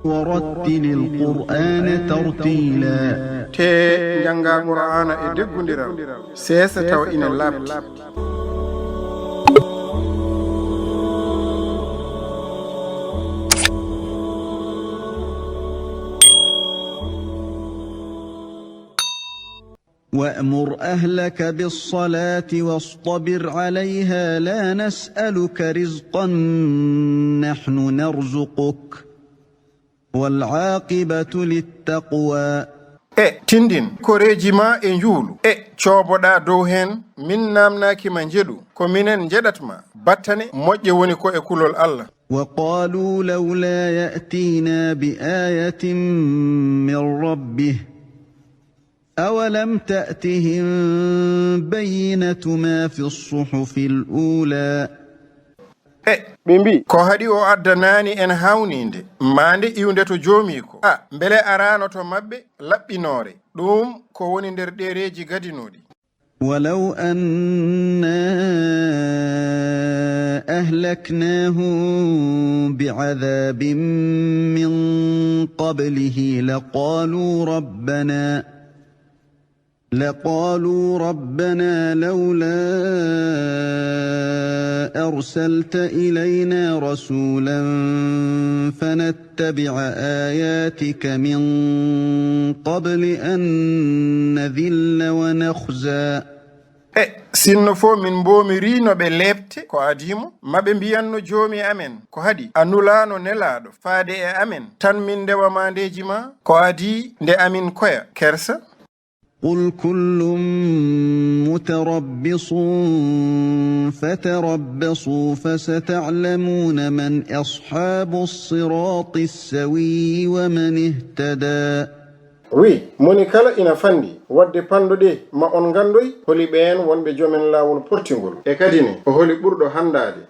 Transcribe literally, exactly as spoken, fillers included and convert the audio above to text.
ورتل القرآن ترتيلا. Te njannga Qur'aana e deggundiral, seesa tawa ina laaɓti. وأمر أهلك بالصلاة واصطبر عليها لا نسألك رزقا نحن نرزقك والعاقبة للتقوى. E tindin koreeji ma e njuulu, e cooboɗaa dow heen, min naamnaaki ma njeɗu, ko minen njeɗat ma. Battane moƴƴe woni ko e kulol Allah. وقالوا لولا يأتينا بآية من ربه أولم تأتهم بينة ما في الصحف الأولى. E ɓe mbi, ko haɗi o addanaani en hawniinde, maande iwnde to joomiiko? A, mbele araano to maɓɓe laɓɓinoore, ɗum ko woni nder ɗereeji gadinooɗi? ولو أنا أهلكناهم بعذاب من قبله لقالوا ربنا، لقالوا ربنا لولا أرسلت إلينا رسولا فنتبع آياتك من قبل أن نذل ونخزى. E sinno fof min mboomirii no ɓe leepte ko adii mo, ma ɓe mbiyanno, Joomi amen, ko haɗi a nulaano nelaaɗo faade e amen, tan min ndewa maandeeji ma, ko adii nde amin koya kersa? قل كل متربص فتربصوا فستعلمون من أصحاب الصراط السوي ومن اهتدى. Wi, moni kala ina fanndi, wadde panndo ɗe, ma on nganndoy holi ɓeen wonɓe joomen laawol portingol, e kadi ne, ko holi ɓurɗo hanndaade.